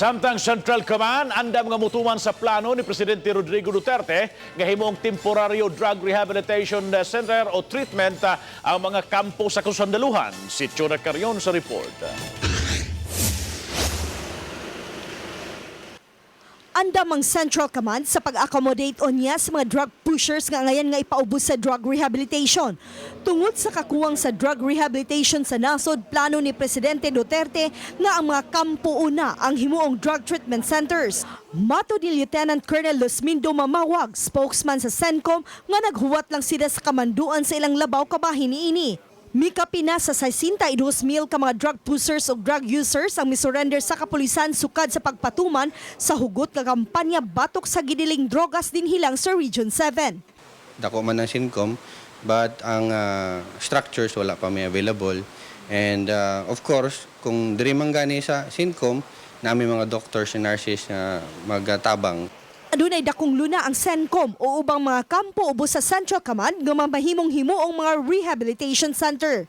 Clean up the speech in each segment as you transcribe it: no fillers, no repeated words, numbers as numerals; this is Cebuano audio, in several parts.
Samtang Central Command andam nga mutuman sa plano ni Presidente Rodrigo Duterte nga himuong temporaryo drug rehabilitation center o treatment ang mga kampo sa kasundaluhan. Si Chona Carion sa report. Andam ang Central Command sa pag-accommodate onya sa mga drug pushers nga ngayon nga ipaubos sa drug rehabilitation. Tungod sa kakuwang sa drug rehabilitation sa nasod, plano ni Presidente Duterte nga ang mga kampo una ang himuong drug treatment centers. Mato ni Lieutenant Colonel Losmindo Mamawag, spokesman sa CENTCOM, nga naghuwat lang sila sa kamanduan sa ilang labaw kabahin niini. Mikapina sa 62,000 ka mga drug pushers o drug users ang misurrender sa kapulisan sukad sa pagpatuman sa hugot nga kampanya batok sa gidiling drogas dinhilang sa Region 7. Dako man ang CENTCOM, but ang structures wala pa may available. And of course, kung diri man gani sa CENTCOM, nami mga doctors and nurses na magatabang. Adunay dakong luna ang CENTCOM o ubang mga kampo ubos sa Central Command nga mamahimong himuong mga rehabilitation center.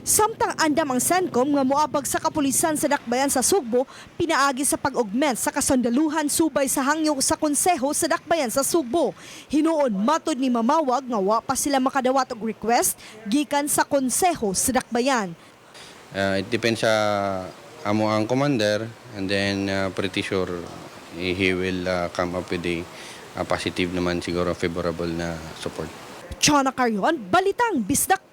Samtang andam ang CENTCOM nga moabag sa kapulisan sa Dakbayan sa Sugbo, pinaagi sa pag-augment sa kasundaluhan subay sa hangyo sa konseho sa Dakbayan sa Sugbo. Hinuon matod ni Mamawag nga wa pa sila makadawat og request gikan sa konseho sa Dakbayan. It depends sa amo ang commander, and then pretty sure he will come up with a positive naman siguro, favorable na support. Chona Carion, Balitang Bisdak.